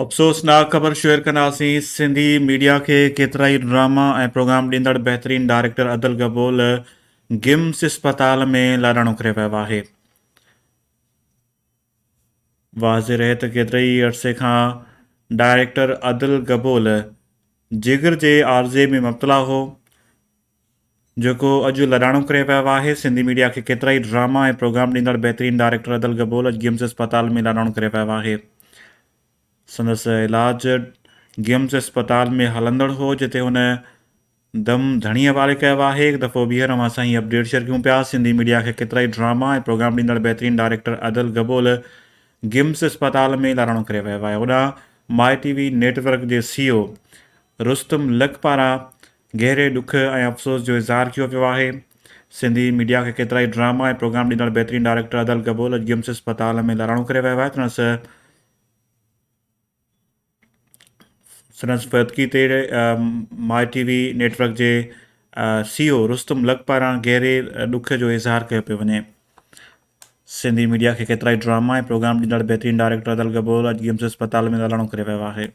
افسوسناڪ خبر شيئر ڪنداسين سنڌي ميڊيا کي ڪيترائي ڊراما ۽ پروگرام ڏيندڙ بهترين ڊائريڪٽر ادل گبول گمس اسپتال ۾ لاڏاڻو ڪري ويو آهي. واضح رهي ته ڪيترائي عرصي کان ڊائريڪٽر ادل گبول جگر جي عارضي ۾ مبتلا هو جيڪو اڄ لاڏاڻو ڪري ويو آهي. سنڌي ميڊيا کي ڪيترائي ڊراما ۽ پروگرام ڏيندڙ بهترين ڊائريڪٽر ادل گبول اڄ گمس اسپتال ۾ لاڏاڻو ڪري ويو آهي. سندس علاج گمس اسپتال ۾ هلندڙ هو جتي هن دم ڌڻي حوالي ڪيو آهي. هڪ دفعو ٻيهر اوهان سان هي اپڊيٽ شيئر ڪيون پيا. سنڌي ميڊيا کي ڪيترائي ڊراما ۽ پروگرام ڏيندڙ بهترين ڊائريڪٽر ادل گبول گمس اسپتال ۾ لاڏاڻو ڪري ويو آهي. هوڏانهن ماء ٽي وي نيٽ ورڪ جي سي او رستم لڪ پاران گهري ڏک ۽ افسوس جو اظهار ڪيو ويو آهي. سنڌي ميڊيا کي ڪيترائي ڊراما ۽ پروگرام ڏيندڙ بهترين ڊائريڪٽر ادل گبول اڄ گمس اسپتال ۾ لاڏاڻو ڪري ويو آهي سندس سندس فوتگي تي ماء ٽي وي نيٽ ورڪ جي سي او رستم لڪ پاران گهري ڏک جو اظهار ڪيو پيو وڃي. سنڌي ميڊيا کي ڪيترائي ڊراما ۽ پروگرام ڏيندڙ بهترين ڊائريڪٽر ادل گبول اڄ گمس اسپتال ۾ لاڏاڻو ڪري ويو آهي.